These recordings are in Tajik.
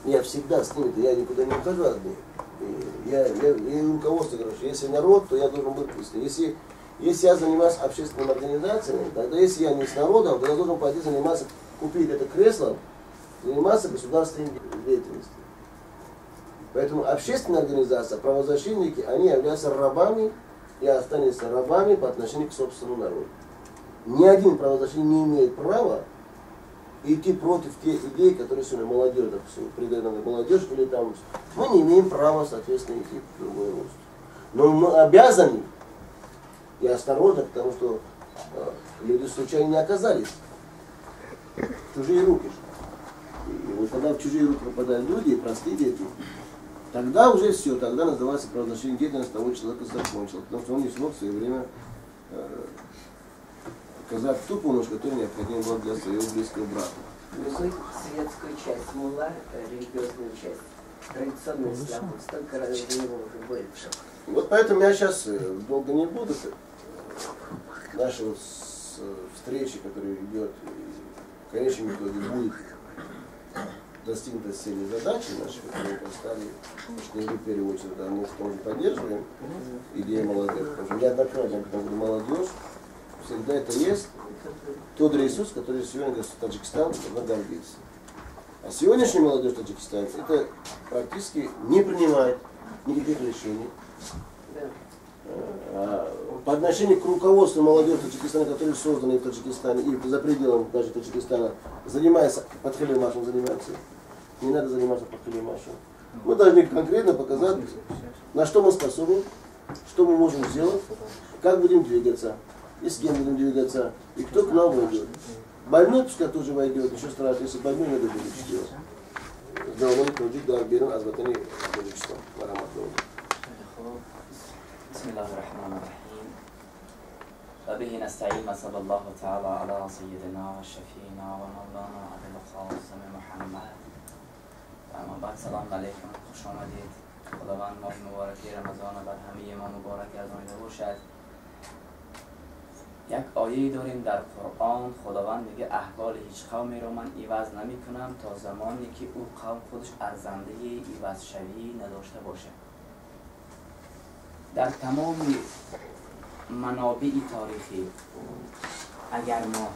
Я всегда с ними, я никуда не ухожу от них. Я руководство говорю, что если народ, то я должен быть с ним. Если я занимаюсь общественными организациями, тогда если я не с народом, то я должен пойти заниматься, купить это кресло, заниматься государственной деятельностью. Поэтому общественная организация, правозащитники, они являются рабами и останутся рабами по отношению к собственному народу. Ни один правозащитник не имеет права идти против тех идей, которые сегодня молодежь, допустим, придает молодежь или там. Мы не имеем права, соответственно, идти в другой рост. Но мы обязаны, и осторожно, потому что люди случайно не оказались в чужие руки. И вот когда в чужие руки попадают люди, простые дети, тогда уже все, тогда называется правозащитная деятельность того человека закончилась, потому что он не смог в свое время оказать ту помощь, которая необходима была для своего близкого брата. Светскую часть мулла, религиозную часть, традиционный ислам, столько раз за него уже вырвших. Вот поэтому я сейчас долго не буду. Наша вот встреча, которая идет, в конечном итоге будет достигнута цели задачи наши, которые поставили, потому что не в первую очередь, да, мы тоже поддерживаем идею молодежи. Потому что неоднократно, когда говорю молодежь, всегда это есть тот ресурс, который сегодня Таджикистан должна гордиться. А сегодняшняя молодежь Таджикистана это практически не принимает никаких решений. По отношению к руководству молодежи Таджикистана, которые созданы в Таджикистане и за пределами даже Таджикистана, занимается, подхалимашем занимается. Не надо заниматься подхалимашем. Мы должны конкретно показать, на что мы способны, что мы можем сделать, как будем двигаться, и с кем будем двигаться, и кто к нам войдет. Больной пускай тоже войдет, ничего страшного, если больной, надо будет делать. بسم الله الرحمن الرحيم وبه نستعين وصلى الله تعالى على سيدنا وشفينا ومولانا أبي القاسم محمد. اما بعد، سلام علیکم، خوش آمدید. خداوند ماه مبارک رمضان بر همه ما مبارک گردانیده باشد. یک آیه داریم در قرآن، خداوند میگه احوال هیچ قومی رو من عوض نمی کنم تا زمانی که او قوم خودش ارزنده عوض شوی نداشته باشه. در تمام منابع تاریخی اگر ما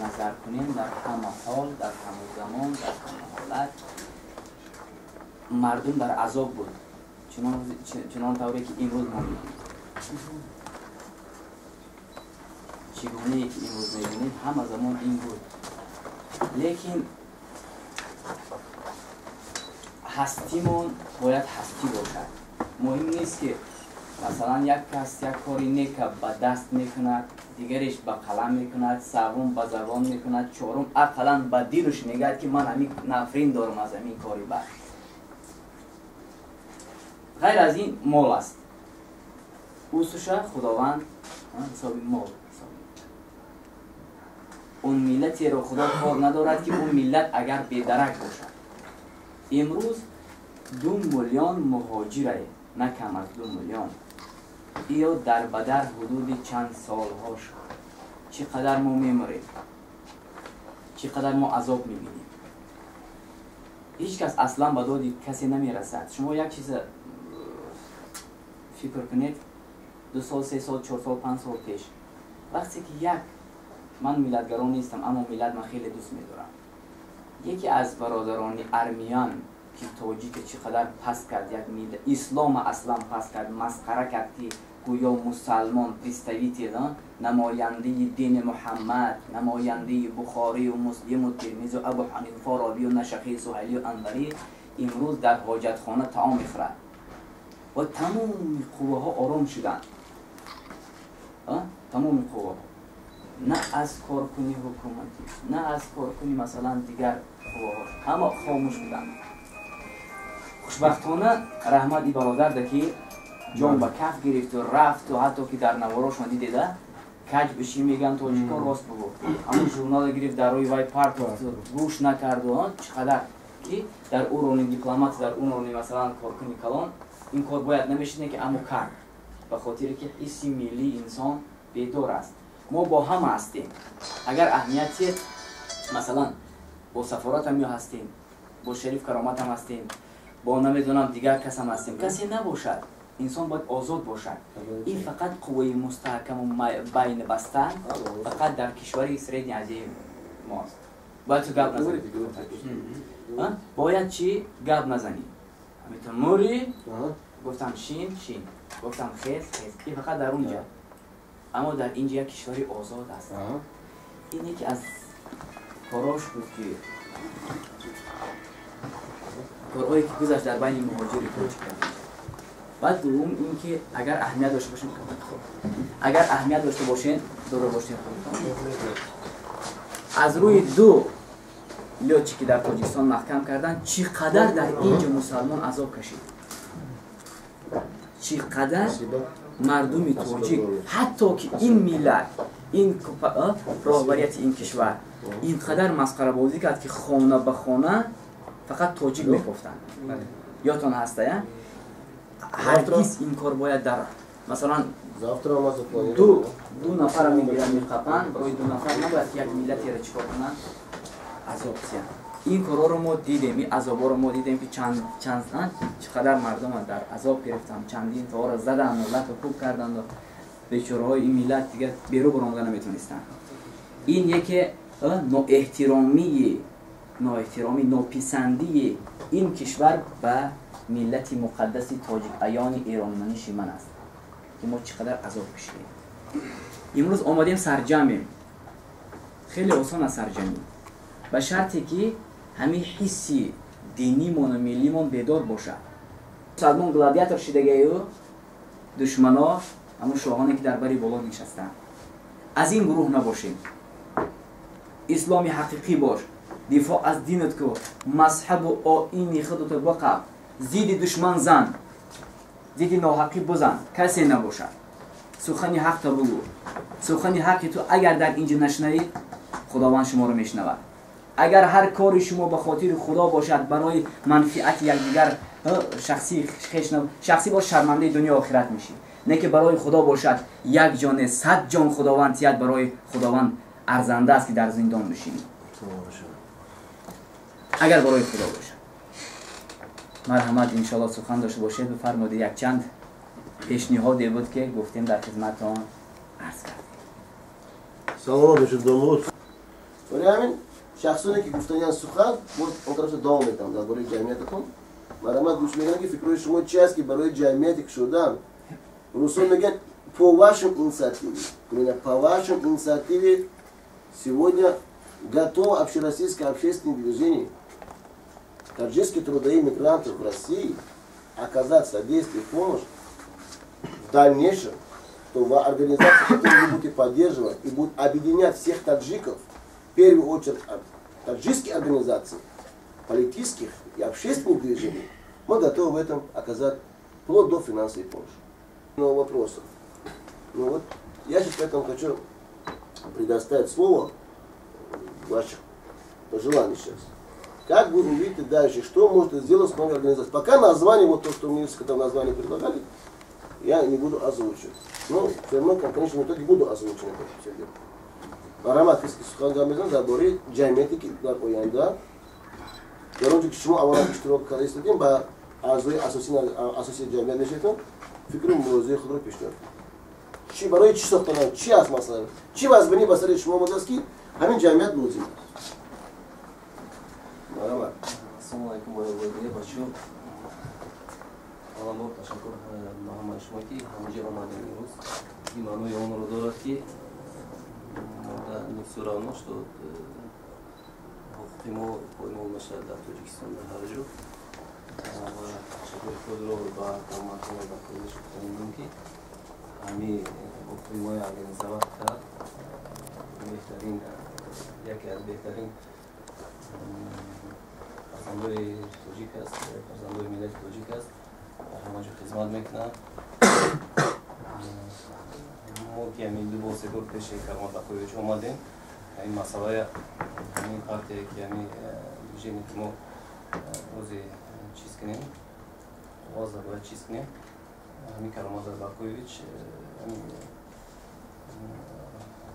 نظر کنیم، در همه حال، در همه زمان، در همه حالت مردم در عذاب بود، چنان طوری که امروز ما می‌بینیم. چگونه که امروز می‌بینیم همه زمان این بود، لیکن هستیمون باید هستی باشد. مهم نیست که مثلا یک کس یک کاری نیک به دست میکند، دیگرش به قلم میکند، سوم به زبان میکند، چهارم اقلا به دلش میگه که من همین نفرین دارم از همین کاری بد. غیر از این مال است. اوسوش خداوند حساب مال حساب. اون ملتی رو خدا کار ندارد که اون ملت اگر بیدرک باشد. امروز 2 میلیون مهاجره، نه کم از 2 میلیون. ایو در بدر حدود چند سالها شد. چقدر ما میمریم، چقدر ما عذاب میبینیم. هیچ کس اصلا به داد کسی نمیرسد. شما یک چیز فکر کنید، 2 سال، 3 سال، 4 سال، 5 سال پیش وقتی که یک، من ملتگران نیستم اما ملت من خیلی دوست میدارم، یکی از برادران ارمیان که تاجیک چقدر پس کرد، یک ملت اسلام اصلا پس کرد، مسخره کرد که گویا مسلمان представитель، نماینده دین محمد، نماینده بخاری و مسلم و ترمذی و ابو حنیفه فارابی و نشخی سهیلی و انوری، امروز در حاجتخانه طعام میخورد و تمام قوه ها آرام شدند. تمام قوه ها، نه از کارکنی حکومتی، نه از کارکنی مثلا دیگر قوه ها، همه خاموش بودند. خوشبختانه رحمت ای برادر ده که جان به کف گرفت و رفت و حتی که در نواراشون دیده کج بشی میگن تاجیکا راست بگو، همون ژورنال گرفت در روی وای پرت گوش نکرد و چقدر که در اورونی دیپلمات، در اورونی مثلا کارکنی کلان این کار باید نمیشینه که امو کرد، به خاطر که حس ملی انسان بیدار است. ما با هم هستیم. اگر اهمیت مثلا با سفارت هم هستیم Бо Шариф Каромат ҳам ҳастем, бо намедонам дигар кас ҳам ҳастем. Касе набошад, инсон бояд озод бошад. Ин фақат қувваи мустаҳкаму байна бастан фақат дар кишвари Средней Азияи мост. Бояд ту гап назанӣ, бояд чӣ гап назанӣ. Ҳамитон мурӣ, гуфтам шин шин, гуфтам хез хез. Ин фақат дар унҷа, аммо дар инҷа як кишвари озод аст. Ин яке аз корош буд, ки корҳое ки гузашт дар байни муҳоҷири тоҷик. Баъд дуввум ин ки агар аҳамият дошта бошем, агар аҳамият дошта бошем, дора бошем худтон, аз рӯи ду лётчик ки дар Тоҷикистон маҳкам карданд, чӣ қадар дар инҷо мусалмон азоб кашид, чӣ қадар мардуми тоҷик, ҳатто ки ин миллат, ин роҳбарияти ин кишвар ин қадар масхарабозӣ кард, ки хона ба хона фақат тоҷик мекофтанд. Ёдтон ҳастая? Ҳаргиз ин кор бояд дар масалан ду нафара мегиранд, меқапанд. Барои ду нафар набояд ки як миллатеро чӣ кор кунанд, азоб диҳанд. Ин корҳоро мо дидем, ин азобҳоро мо дидем, ки чанд чӣ қадар мардума дар азоб гирифтанд, чандин торо заданду лату кӯб карданду бечораҳои ин миллат дигар берун баромада наметонистанд. Ин яке ноэҳтиромӣ, нописандии ин кишвар ба миллати муқаддаси тоҷик аёни эронманиши ман аст, ки мо чӣ қадар азоб кашидем. Имрӯз омадем, сарҷамем. Хеле осон аст сарҷамӣ, ба шарте ки ҳамин ҳисси динимону миллимон бедор бошад. Мусалмон гладиатор шидагаю душмано, ҳамун шоҳоне ки дар бари боло нишастанд. Аз ин гурӯҳ набошем. Исломи ҳақиқӣ бош, дифоъ аз динат ку, мазҳабу оини худато боқаб, зидди душман зан, зидди ноҳақӣ бузан. Касе набошад, сухани ҳақта бугӯ. Сухани ҳаққи ту агар дар инҷо нашнавид, Худованд шуморо мешунавад. Агар ҳар кори шумо ба хотири Худо бошад, барои манфиати якдигар шахсӣ, шахсӣ бош, шармандаи дунё охират мешӣ. Не ки барои Худо бошад, як ҷоне 100 ҷон Худованд тият, барои Худованд арзанда аст, ки дар зиндон бишинӣ, агар барои Худо бошад. Марҳамат, иншоалло сухан дошта бошед, бифармоед. Якчанд пешниҳоде буд, ки гуфтем, дар хизматтон арз кардем. Саломат бошед, домод. Барои ҳамин шахсоне ки гуфтаниян сухан, боз он тараф давом метавам дар бораи ҷамъиятатон. Марҳамат, гӯш мекунам, ки фикрҳои шумо чи аст, ки барои ҷамъияте ки шудан русо мегӯянд, по вашим инициативе, именно по вашим инициативе сегодня готово общероссийское общественное движение таджикских трудовых мигрантов в России оказать содействие и помощь в дальнейшем, то в организации, которую вы будете поддерживать и будет объединять всех таджиков, в первую очередь таджикские организации, политических и общественных движений, мы готовы в этом оказать вплоть до финансовой помощи. Но вопросов. Ну вот, я сейчас поэтому хочу предоставить слово ваших пожеланий сейчас. Как вы увидите дальше, что может сделать с новой организацией? Пока название, вот то, что мне когда название предлагали, я не буду озвучивать. Но все равно, в конечном итоге, буду озвучивать это все дело. Марҳамат, касе ки сухан гап мезанад дар бораи ҷамъияте, ки дар оянда, дар он ҷо ки шумо аввалан иштирок карда истодем, ба аъзои асосии ҷамъият мешаведтон, фикру мулоҳизаи худро пешниҳод кунед. Чи барои чӣ сохтан, чи аст масъала, чӣ вазбинӣ ба сари шумо омадааст, ки ҳамин ҷамъият лозим аст? Марҳамат. Ассалому алайкум, боёбои бачо. Авваланбор ташаккур ба ҳамаи шумо, ки ҳамаҷо омадем имрӯз. Ин маънои онро дорад, ки не всё равно, что ҳуқуқи мо поймол мешавад дар Тоҷикистон, дар ҳар ҷо. Ва ташаккури худро ба Камартон ва ба гуфтанидем, ки ҳами ҳуқуқи моро организовать кард. Беҳтарин, яке аз беҳтарин фарзандои тоҷик аст, фарзандои миллати тоҷик аст, дар ҳама ҷо хизмат мекунад. Мо ки ҳамин ду бор, се бор пеши Каромат Бақоевич омадем, ҳамин масъалаи ҳамин партия, ки ҳамин движение, ки мо ози чиз кунем, оғоза бояд чиз кунем. Ҳамин Каромат Бақоевич,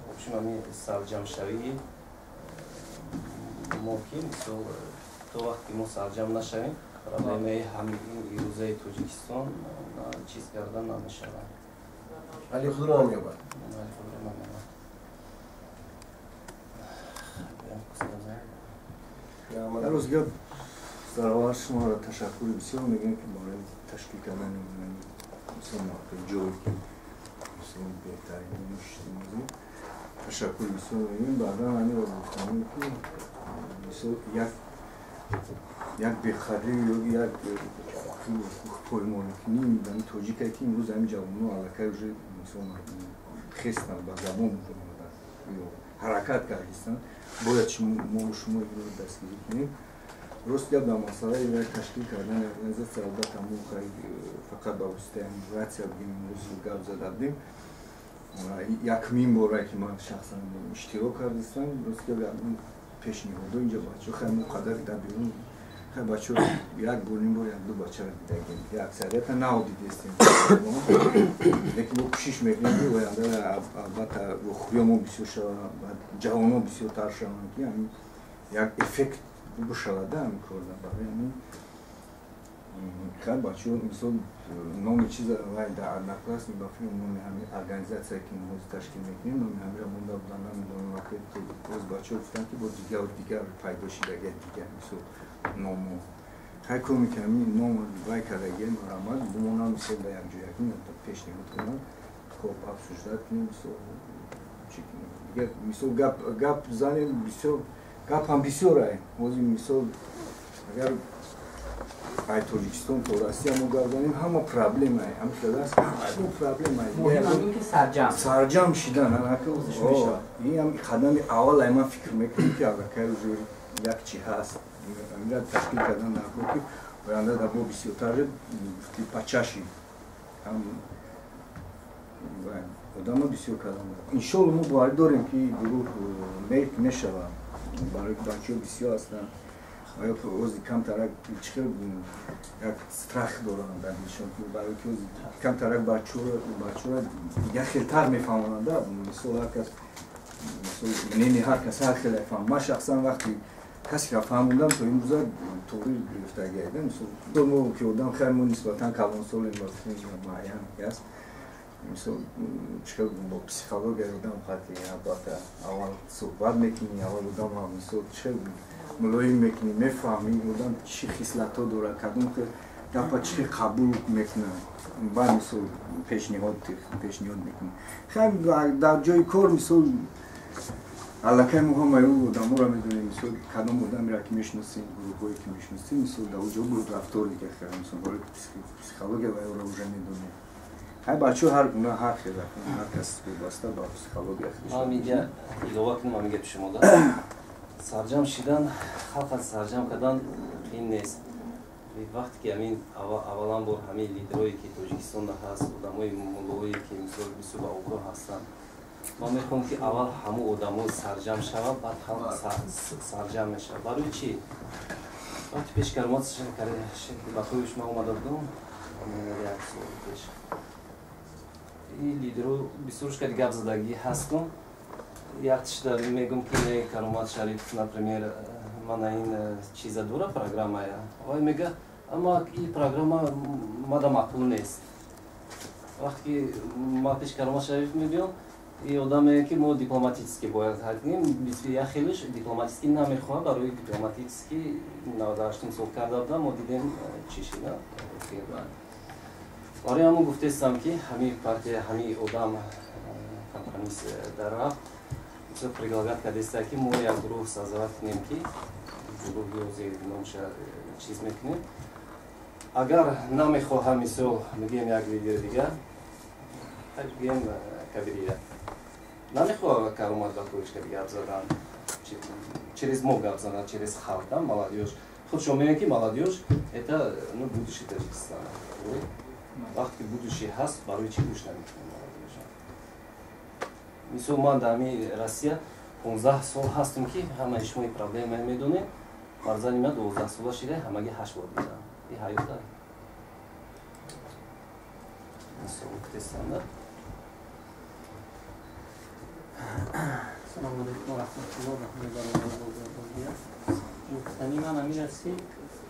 в общем, ҳамин сарҷамшавии мо, ки мисол То вақте ки мо сарҷам нашавем, проблемаи ҳамин ирӯзаи Тоҷикистон чиз кардан намешавад. Ҳалли худро намеёбад. Ҳалли худро намеёбад. Рост гап, сараввал шуморо ташаккури бисёр мегӯем, ки барои ташкил кардани мисол ҷое ки мисол беҳтарин нишастем, ташаккури бисёр мегӯем. Баъдан ҳаминро гуфтанем, ки мисол як беқадрӣ ё як поймолкунӣ ҳамин тоҷикае, ки имрӯз ҳамин ҷавоно аллакай уже мисол хестанд, ба забон омаданд ё ҳаракат кардистанд, бояд мо шумо инро дастгирӣ кунем. Рост гап, дар масъалаи як ташкил кардани организатсия, албатта мо фақат ба воситаи ратсия бигем имрӯз гап зада будем. Якумин боре ки ман шахсан иштирок кардистам, рост гап, пешниҳодо инҷа бачаҳо хай мо қадар дар берун хай бачаҳо як бор, ним бор, як ду бачаро дидагем, аксарията наодидестем, лекин мо кӯшиш мекунем, ки оянда албатта рухӯё мо бисёр шавад, ҷавонон бисёртар шаванд, ки ҳамин як эффект бишавада ҳамин корда. Барои ҳамин хай бачаҳо мисол номи чиза вай дар Одноклассник ба филм номи ҳамин организатсия, ки мо ҳозир ташкил мекунем, номи ҳаминро монда будан, намедонам, боз бачаҳо гуфтанд, ки бо дигар дигар пайдо шидага дигар мисол ному хай коми ки ҳамин ном вай кардагием, марҳамат, бимонам мисол ба якҷоягӣ пешниҳод кунам, хоб обсуждать кунем, мисол чӣ кунем дигар. Мисол гап занем, бисёр гап ҳам бисёр ай ҳозир. Мисол, агар ай Тоҷикистон то Россия мо гап занем, ҳама проблема ай, ҳама хеласт, ҳама проблема ай. Сарҷам шидан ин ҳам қадами аввал ай. Ман фикр мекунам, ки аллакай уже як чи ҳаст, амира ташкил кардан даркор, ки оянда дар бо бисёртар гуфти пачаши ҳам одама бисёр кардан. Иншолло, мо боварӣ дорем, ки гурӯҳ мешавад, барои бачаҳо бисёр ҳастанд. Оё ози камтарак чихел як страх доранд дар дилшон, барои ки ози камтарак бачаҳоро дигар хелтар мефаҳмонанд. Мисол, ҳар кас, мисол, мнение ҳар кас ҳар хеле фаҳм. Ман шахсан вақти касеро фаҳмондам, то имрӯза тоғри гирифтагиайда. Мисол, мо ки одам хай мо нисбатан калонсолем, муайян аст, мисол, чихел бо психологияи одам қати албатта аввал суҳбат мекунӣ, аввал одам мисол чихел мулоим мекунӣ, мефаҳмӣ одам чӣ хислатҳо дорад, кадом хел гапа чӣ хел қабул мекунад, баъд мисол пешниҳод мекунӣ. Хай дар ҷои кор мисол аллакай мо ҳамаи ӯ одаморо медонем, мисол, кадом одамеро ки мешиносем, гурӯҳҳое ки мешиносем, мисол, дар ӯ ҷо буд рафтор дигар хел, мисол, барои психология ва ӯро уже медонем. Ҳай бачаҳо ҳар гуна, ҳар хел, ҳар кас вобаста ба психология. Ман инҷа илова кунам ҳамин гапи шумода. Сарҷам шидан, халқ аз сарҷам кардан қиин нест. Вақте ки ҳамин аввалан бор ҳамин лидерое, ки Тоҷикистонда ҳаст, одамои муллое, ки мисол бисёр ба обрӯ ҳастанд, ман мехоҳам, ки аввал ҳамун одамо сарҷам шавад, баъд халқ сарҷам мешавад. Барои чӣ? Вақти пеш Каромат Бақоевич ман омада будам як сол пеш, ин лидеро бисёрш кади гап задагӣ ҳастум. Яктишда мегӯм, ки не, Каромат Шариф, например, мана ин чиза дора, программая вай мега, аммо ин программа мада маъқул нест. Вақте ки ман пеш Каромат Шариф мебиём, и одам мега, ки мо дипломатически бояд ҳал кунем. Як хелиш дипломатически намехоҳам, барои дипломатически 98 сол карда будам, мо дидем чӣ шида. Барои ҳамон гуфтестам, ки ҳамин партия, ҳамин одам компромисс дар рафт, предлагать кардеста, ки мо як гурӯҳ создавать кунем, ки гурӯҳи ҳозир номша чиз мекунем. Агар намехоҳам, мисол, мегӯем, як лидери дигар, бигӯем, Кабирия намехоҳа Каромат Бақоевич кади гап задан, через мо гап задан, через халқ, молодёжь. Худшон мегӯянд, ки молодёжь — это, ну, будущее Таджикистана. Вақте ки будущее ҳаст, барои чӣ гӯш намекунем молодёжь? Мисол, ман дар ҳамин Россия 15 сол ҳастам, ки ҳамаи шумо ин проблемае медонед. Фарзанди ман 12 сола шида, ҳамаги ҳашт бор дидам. И ҳаёта мисол гуфтестанда. Ассалому алайкум ва раҳматуллоҳ. Раҳматуллоҳ. Гуфтани ман ҳамин аст, ки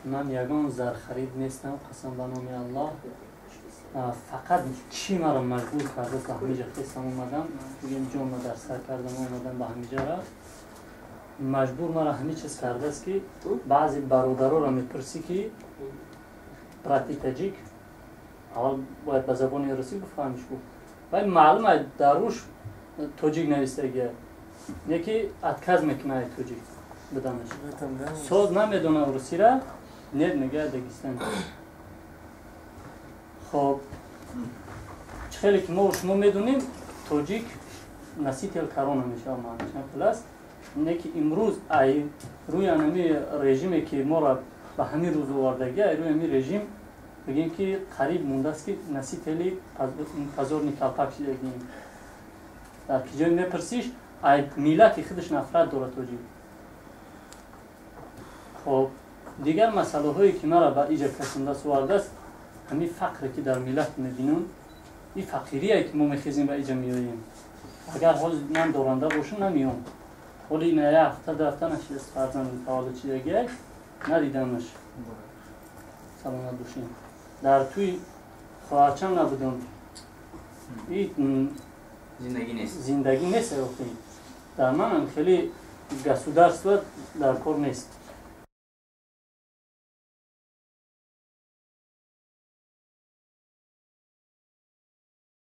ман ягон зархарид нестам, қасам ба номи Аллоҳ. Фақат чӣ маро маҷбур кардааст, ба ҳамиҷа хестам, омадам, бигем, ҷонма дар сар кардам, омадам ба ҳамиҷара. Маҷбур маро ҳамин чиз кардааст, ки баъзе бародароро мепурсӣ, ки брат и таҷик, аввал бояд ба забони русӣ бифаҳмиш, гуфт, вай маълум ай дар руш тоҷик навистагия, не ки отказ мекунад тоҷик буданаш, соз намедонад русира, нет, мегӯяд, Дагистан. Хоб, чӣ хеле ки мо шумо медонем, тоҷик носитель корона мешавад, маъниш хел аст, не ки имрӯз ай рӯи анами режиме, ки моро ба ҳамин рӯз овардаги, ай рӯи ҳамин режим бигем, ки қариб мондааст, ки носители позорный колпак шидагием. Дар ки ҷое мепурсиш, ай миллати худаш нафрат дорад тоҷик. Хоб, дигар масъалаҳое, ки маро ба иҷа кашондааст, овардааст, ҳамин фақре, ки дар миллат мебинам, ин фақирие, ки мо мехезем ба иҷа меоем. Агар ҳозир ман доранда бошам, намеём. Ҳоли ина як ҳафта, 2 ҳафта нашидаст, фарзанд таваллуд шидагиак, надидамаш, саломат бошем. Дар тӯи хоҳарчам набудам. Зиндагӣ нест. Зиндагӣ нест. Охи, дар манам хеле государство дар кор нест.